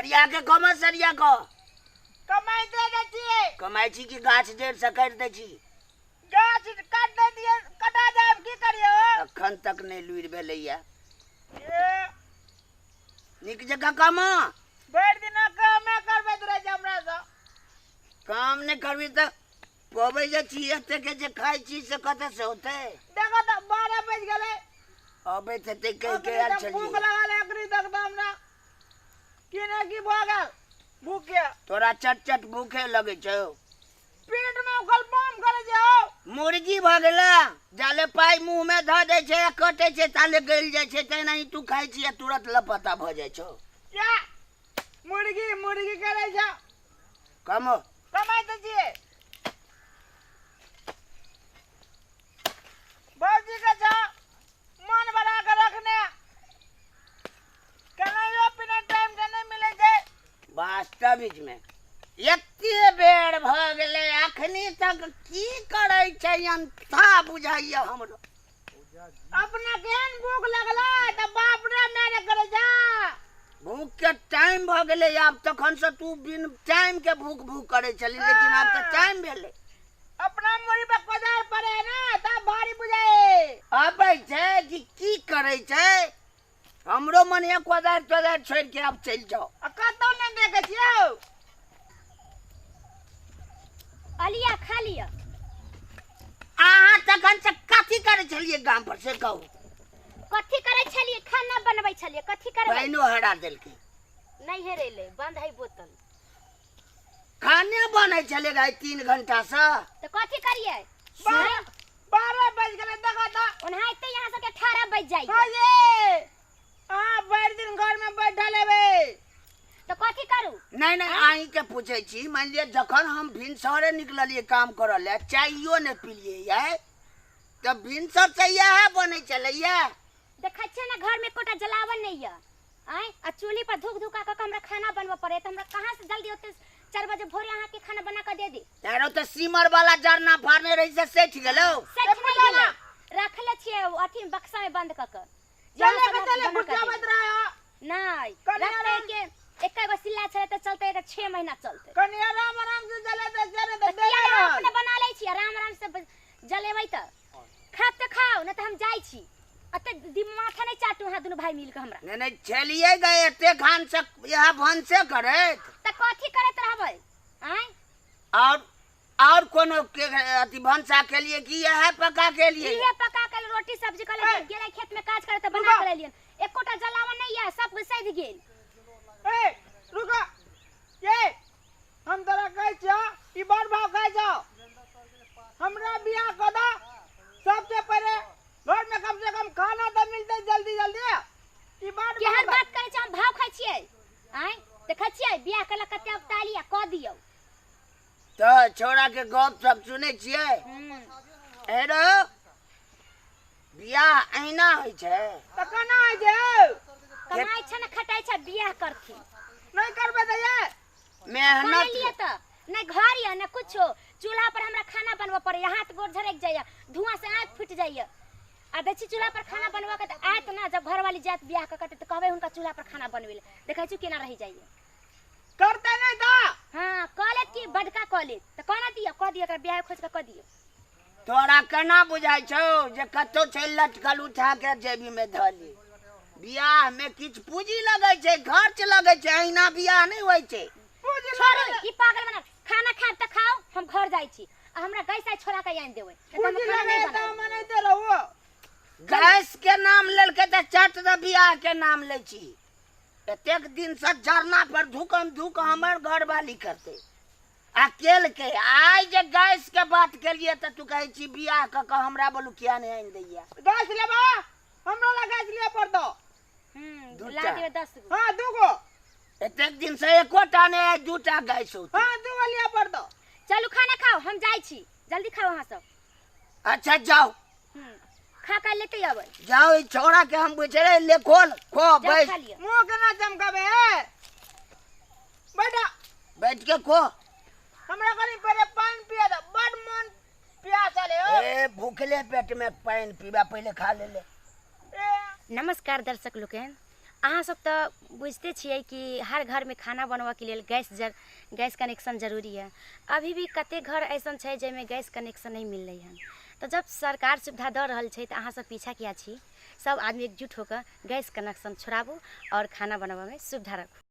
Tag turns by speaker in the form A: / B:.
A: सरिया के कमा, सरिया को
B: कमाई दे दै छियै।
A: कमाई छी कि गाछ जड़ि से काटि दै छी?
B: गाछ काट दै दियै, कटा जायब की करियो?
A: अखन तक नहि लुरि भेलैया। नीक जकाँ कमा।
B: भरि दिना कामे करबैत रहै छै हमरा सँ।
A: काम नहि करबी तऽ पबै जे छी एते के जे खाइ छी से कतऽ से होतै?
B: देखो तऽ 12 बजि गेलै।
A: अबैत हेतै कहि के आयल छलियै।
B: भूख लागल है अखनी तक तऽ हमरा की ने की भऽ गेल भूख के।
A: तोरा चट चट भूखे लगै छौ।
B: पेट में उखल बम करै छै हौ।
A: मुर्गी भऽ गेला, जाले पाइ मुँह में धऽ दै छै आ कटै छै ताले गलि जाइ छै, तेनाही तू खाइ छी आ तुरंत लपता भऽ जाइ छौ।
B: क्या मुर्गी मुर्गी करै छौ?
A: कमो
B: कमाइ तऽ छियै। भौजी के छौ मन बना के रखने, केनाहियो पीना टाइम से नहि मिलै छै।
A: वास्तविक में एते बेर भऽ गेलै अखनी तक की करै छै अंथा बुझाइया हमरो।
B: अपना केहन भूख लगलै तऽ बाप रे मेरे करै छै।
A: भूख के टाइम भऽ गेलै आब, तखन से तू बिन टाइम के भूख भूख करै छली, लेकिन आब तऽ टाइम भेलै।
B: अपना मुड़ी पर कोदार पड़े ना तब भारी बुझाए।
A: अबै छै कि की करै छै? हमरो मन ये कोदार तोदार छोड़ि के आब चलि जाओ।
B: आ कतौ नहि देखै छियौ।
C: अलिया खा लिअ।
A: अहाँ तखन से कथी करै छलियै गाम पर से कहू?
C: कथी करै छलियै? खाना बनबै छलियै। कथी करबै?
A: पानिओ हरा देलकै।
C: नहि हेरेलै, बंद है बोतल।
A: खाने बनै छलै गाय 3 घंटा से।
C: तऽ कथी करियै?
B: 12 बजि गेलै देखो तऽ।
C: ओनाहिते यहाँ सबके 18 बजि जाइ।
B: हँ ये अहाँ भरि दिन घर में बैठल हेबै
C: तऽ कथी करू?
A: नहीं नहीं, अहीं के पूछै छी, मान लिअ जखन हम भिनसरे निकललियै काम करऽ लए, चाइयो नहि पिलियै यै, तऽ भिनसर से इएह बनै छलैया।
C: देखै छियै ने घर में एकोटा जलावन नहि यऽ। आँय, आ चूल्ही पर धूक धुका कऽ हमरा खाना बनबऽ पड़े, तऽ हमरा कहाँ से जल्दी ओते 4 बजे भोरे अहाँके खाना बना कऽ दे दी?
A: तारो तऽ सीमर वाला जरना फाड़ने रही से सठि गेलौ।
C: सठि नहि गेलै, रखले छियै अथी बक्सा में बंद कऽ कऽ।
B: चले के चले बुझाबैत रहै।
C: नहि रखते के एकै गो सिल्ला छलै तऽ चलते एक 6 महीना चलते।
B: कनी आराम आराम से जलेतै से नहि तऽ
C: अपने बना लै छी, आराम आराम से जलेबै तऽ खाब तऽ खाउ, नहि तऽ हम जाइ छी। अते माथा नहि चाटू अहाँ दुनू भाई मिल के हमरा।
A: नहीं नहीं छलियै गए एते खान से इएह भनसे करैत
C: तऽ कथी करैत रहबै? आँय,
A: और कोनो के अथी भनसा के लिए कि इएह पका के लिए?
C: इहे पका के रोटी सब्जी के लिए गेलै खेत में काज करे तऽ बना के लेलियन। एकोटा जलावन नहीं है, सब सधि गेल।
B: ए रुको, ये हम तोरा कहै छियौ ई बड़ भाव खाइ छौ। हमरा बियाह कऽ दऽ, सबसे पहिले घर में कम से कम खाना तऽ मिलतै जल्दी जल्दी। ई बड़
C: केहन बात करै छै? हम भाव खाइ छियै? आँय, देखै छियै बियाह करला कते अवताली आ कऽ दियौ।
A: तऽ छोड़ा के गप सब सुनै छियै? एरो बियाह अहिना होइ छै?
B: तऽ केना होइ छै?
C: कमाइ छै ने खटाइ छै, बियाह करथिन।
B: नहि करबै तऽ ये
A: मेहनत
C: लिए तऽ नहि घर यऽ ने कुछो। चूल्हा पर हमरा खाना बनबऽ पड़ैया, हाथ गोर झरकि जाइया, धुआं से आँखि फुटि जाइया। आ दै छी चूल्हा पर खाना बनबऽ के तऽ आयत ना, जब घरवाली जायत बियाह कऽ के तऽ कहबै हुनका चूल्हा पर खाना बनबै लए, देखै छी केना रहि जाइया।
B: करतै नहि तऽ?
C: हाँ, कऽ लेत कि बड़का कऽ लेत तऽ कोना दियौ? कऽ दियौ एकरा बियाह खोजि कऽ कऽ दियौ।
A: तोरा केना बुझाइ छौ जे कतौ छै लटकल उठा के जेबी में धऽ ली? बियाह में किछु पूंजी लगै छै, खर्च लगै छै, अहिना बियाह नहि होइ छै।
C: छोड़ू ई पागल बना। खाना खायब तऽ खाउ, हम घर जाइ छी। आ हमरा गैस आइ छोड़ा के आनि देबै।
B: पूंजी लगै तऽ मनैते रहू।
A: गैस के नाम लेलकै तऽ चट दऽ बियाह के नाम लै छी। एतेक दिन से जरना पर धुकम धुक हमर घरवाली करतै आ केलकै। आइ जे गैस के बात केलियै तऽ तू कहै छी बियाह कऽ कऽ हमरा बोलू किया नहि आनि दैया?
B: गैस लेबा? हमरा ला गैस लिअ पड़तौ।
C: ला दियौ 10 गो।
B: हाँ 2 गो।
A: एतेक दिन से एकोटा नहि, आइ 2टा गैस होतै।
B: हाँ 2 गो लिअ पड़तौ।
C: चलू खाना खाउ, हम जाइ छी, जल्दी खाउ अहाँ सब।
A: अच्छा जाओ।
C: खा के लेते अबै।
A: जाओ, ई छोड़ा के हम बुझे रहे ले खोल खो बैठ।
B: मुँह केना चमकाबे? बैठा
A: बैठ के खो।
B: हमरा कनी पहिले पानि पिया दे, बड़ मन प्यासल है।
A: ए भूखले पेट में पानि पीबा, पहिले खा ले ले।
C: नमस्कार दर्शक लोकनि, अहाँ सब तऽ बुझिते छियै कि हर घरमे खाना बनबऽके लेल गैस जर गैस कनेक्शन जरूरी यऽ अभी भी कतेक घर अइसन छै जाहिमे गैस कनेक्शन नहि मिललै हन तऽ जब सरकार सुविधा दऽ रहल छै तऽ अहाँ सब पीछा किआ छी सब आदमी एकजुट होकऽ गैस कनेक्शन छोड़ाबू आओर खाना बनबऽमे सुविधा रखू।